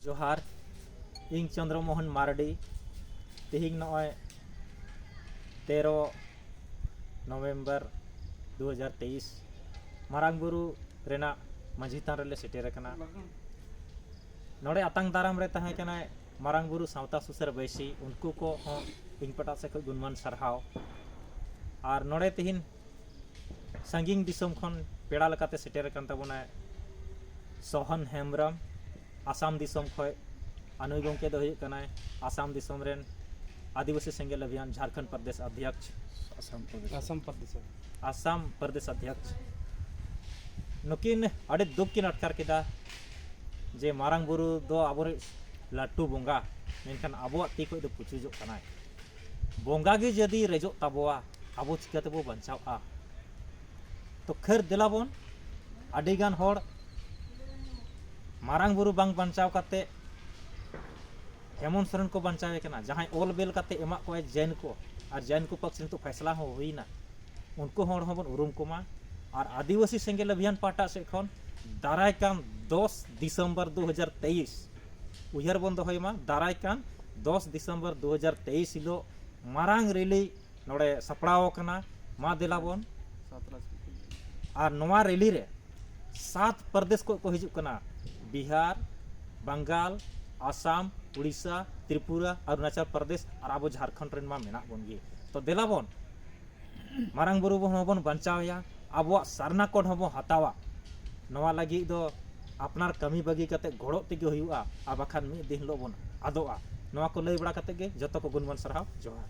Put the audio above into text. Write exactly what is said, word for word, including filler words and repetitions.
ᱡᱚᱦᱟᱨ᱾ ᱤᱧ ᱪᱚᱱᱫᱨᱚ ᱢᱳᱦᱚᱱ ᱢᱟᱨᱰᱤ᱾ ᱛᱮᱦᱮᱧ ᱱᱚᱜᱼᱚᱭ ᱛᱮᱨᱚ ᱱᱚᱵᱷᱮᱢᱵᱚᱨ ᱫᱩ ᱦᱟᱡᱟᱨ ᱛᱮᱭᱤᱥ ᱢᱟᱨᱟᱝ ᱵᱩᱨᱩ ᱨᱮᱱᱟᱜ ᱢᱟᱹᱡᱷᱤ ᱛᱷᱟᱱ ᱨᱮᱞᱮ ᱥᱮᱴᱮᱨ ᱟᱠᱟᱱᱟ᱾ ᱱᱚᱰᱮ ᱟᱛᱟᱝ ᱫᱟᱨᱟᱢ ᱨᱮ ᱛᱟᱦᱮᱸ ᱠᱟᱱᱟᱭ ᱢᱟᱨᱟᱝ ᱵᱩᱨᱩ ᱥᱟᱶᱛᱟ ᱥᱩᱥᱟᱹᱨ ᱵᱟᱹᱭᱥᱤ, ᱩᱱᱠᱩ ᱠᱚ ᱦᱚᱸ ᱤᱧ ᱯᱟᱦᱴᱟ ᱥᱮᱫ ᱠᱷᱚᱱ ᱜᱩᱱᱢᱟᱱ ᱥᱟᱨᱦᱟᱣ᱾ ᱟᱨ ᱱᱚᱰᱮ ᱛᱮᱦᱮᱧ ᱥᱟᱺᱜᱤᱧ ᱫᱤᱥᱚᱢ ᱠᱷᱚᱱ ᱯᱮᱲᱟ ᱞᱮᱠᱟᱛᱮ ᱥᱮᱴᱮᱨ ᱟᱠᱟᱱ ᱛᱟᱵᱚᱱᱟᱭ ᱥᱚᱦᱚᱱ ᱦᱮᱢᱵᱨᱚᱢ, ᱟᱥᱟᱢ ᱫᱤᱥᱚᱢ ᱠᱷᱚᱱ᱾ ᱟᱨ ᱱᱩᱭ ᱜᱚᱢᱠᱮ ᱫᱚ ᱦᱩᱭᱩᱜ ᱠᱟᱱᱟᱭ ᱟᱥᱟᱢ ᱫᱤᱥᱚᱢ ᱨᱮᱱ ᱟᱹᱫᱤᱵᱟᱹᱥᱤ ᱥᱮᱸᱜᱮᱞ ᱚᱵᱷᱤᱭᱟᱱ ᱡᱷᱟᱲᱠᱷᱚᱸᱰ ᱯᱨᱚᱫᱮᱥ ᱚᱫᱷᱭᱚᱠᱥ᱾ ᱟᱥᱟᱢ ᱯᱨᱚᱫᱮᱥ᱾ ᱟᱥᱟᱢ ᱯᱨᱚᱫᱮᱥ᱾ ᱟᱥᱟᱢ ᱯᱨᱚᱫᱮᱥ ᱚᱫᱷᱭᱚᱠᱥ᱾ ᱱᱩᱠᱤᱱ ᱟᱹᱰᱤ ᱫᱩᱠ ᱠᱤᱱ ᱟᱴᱠᱟᱨ ᱠᱮᱫᱟ ᱡᱮ ᱢᱟᱨᱟᱝ ᱵᱩᱨᱩ ᱫᱚ ᱟᱵᱚᱨᱮᱱ ᱞᱟᱹᱴᱩ ᱵᱚᱸᱜᱟ, ᱢᱮᱱᱠᱷᱟᱱ ᱟᱵᱚᱣᱟᱜ ᱛᱤ ᱠᱷᱚᱱ ᱫᱚ ᱯᱩᱪᱩᱡᱚᱜ ᱠᱟᱱᱟᱭ᱾ ᱵᱚᱸᱜᱟ ᱜᱮ ᱡᱩᱫᱤ ᱨᱮᱡᱚᱜ ᱛᱟᱵᱚᱣᱟ, ᱟᱵᱚ ᱪᱤᱠᱟᱹ ᱛᱮᱵᱚ ᱵᱟᱧᱪᱟᱣᱜᱼᱟ? ᱛᱚ ᱠᱷᱟᱹᱨ ᱫᱮᱞᱟ ᱵᱚᱱ, ᱟᱹᱰᱤ ᱜᱟᱱ ᱦᱚᱲ ᱢᱟᱨᱟᱝ ᱵᱩᱨᱩ ᱵᱟᱝ ᱵᱟᱧᱪᱟᱣ ᱠᱟᱛᱮ ᱦᱮᱢᱚᱱᱛ ᱥᱚᱨᱮᱱ ᱠᱚ ᱵᱟᱧᱪᱟᱣᱮ ᱠᱟᱱᱟ, ᱡᱟᱦᱟᱸᱭ ᱚᱞ ᱵᱮᱞ ᱠᱟᱛᱮ ᱮᱢᱟᱜ ᱠᱚᱣᱟᱭ ᱡᱮᱱ ᱠᱚ, ᱟᱨ ᱡᱮᱱ ᱠᱚ ᱯᱟᱠᱥ ᱱᱤᱛᱚᱜ ᱯᱷᱮᱥᱞᱟ ᱦᱚᱸ ᱦᱩᱭᱱᱟ᱾ ᱩᱱᱠᱩ ᱦᱚᱲ ᱦᱚᱸᱵᱚᱱ ᱩᱨᱩᱢ ᱠᱚᱢᱟ᱾ ᱟᱨ ᱟᱹᱫᱤᱵᱟᱹᱥᱤ ᱥᱮᱸᱜᱮᱞ ᱚᱵᱷᱤᱭᱟᱱ ᱯᱟᱦᱴᱟ ᱥᱮᱫ ᱠᱷᱚᱱ ᱫᱟᱨᱟᱭ ᱠᱟᱱ ᱫᱚᱥ ᱰᱤᱥᱮᱢᱵᱚᱨ ᱫᱩ ᱦᱟᱡᱟᱨ ᱛᱮᱭᱤᱥ, ᱩᱭᱦᱟᱹᱨ ᱵᱚᱱ ᱫᱚᱦᱚᱭ ᱢᱟ, ᱫᱟᱨᱟᱭ ᱠᱟᱱ ᱫᱚᱥ ᱰᱤᱥᱮᱢᱵᱚᱨ ᱫᱩ ᱦᱟᱡᱟᱨ ᱛᱮᱭᱤᱥ ᱦᱤᱞᱳᱜ ᱢᱟᱨᱟᱝ ᱨᱮᱞᱤ ᱱᱚᱰᱮ ᱥᱟᱯᱲᱟᱣ ᱟᱠᱟᱱᱟ᱾ ᱢᱟ ᱫᱮᱞᱟ ᱵᱚᱱ᱾ ᱟᱨ ᱱᱚᱣᱟ ᱨᱮᱞᱤ ᱨᱮ ᱥᱟᱛ ᱯᱨᱚᱫᱮᱥ ᱠᱷᱚᱱ ᱠᱚ ᱦᱤᱡᱩᱜ ᱠᱟᱱᱟ, ᱵᱤᱦᱟᱨ, ᱵᱟᱝᱜᱟᱞ, ᱟᱥᱟᱢ, ᱩᱲᱤᱥᱥᱟ, ᱛᱨᱤᱯᱩᱨᱟ, ᱚᱨᱩᱱᱟᱪᱚᱞ ᱯᱨᱚᱫᱮᱥ ᱟᱨ ᱟᱵᱚ ᱡᱷᱟᱲᱠᱷᱚᱸᱰ ᱨᱮᱱ ᱢᱟ ᱢᱮᱱᱟᱜ ᱵᱚᱱ ᱜᱮ᱾ ᱛᱚ ᱫᱮᱞᱟ ᱵᱚᱱ, ᱢᱟᱨᱟᱝ ᱵᱩᱨᱩ ᱦᱚᱸᱵᱚᱱ ᱵᱟᱧᱪᱟᱣᱮᱭᱟ, ᱟᱵᱚᱣᱟᱜ ᱥᱟᱨᱱᱟ ᱠᱳᱰ ᱦᱚᱸᱵᱚᱱ ᱦᱟᱛᱟᱣᱟ᱾ ᱱᱚᱣᱟ ᱞᱟᱹᱜᱤᱫ ᱫᱚ ᱟᱯᱱᱟᱨ ᱠᱟᱹᱢᱤ ᱵᱟᱹᱜᱤ ᱠᱟᱛᱮ ᱜᱚᱲᱚᱜ ᱛᱮᱜᱮ ᱦᱩᱭᱩᱜᱼᱟ, ᱟᱨ ᱵᱟᱠᱷᱟᱱ ᱢᱤᱫ ᱫᱤᱱ ᱦᱤᱞᱳᱜ ᱵᱚᱱ ᱟᱫᱚᱜᱼᱟ᱾ ᱱᱚᱣᱟ ᱠᱚ ᱞᱟᱹᱭ ᱵᱟᱲᱟ ᱠᱟᱛᱮ ᱜᱮ ᱡᱚᱛᱚ ᱠᱚ ᱜᱩᱱᱢᱟᱱ ᱥᱟᱨᱦᱟᱣ, ᱡᱚᱦᱟᱨ᱾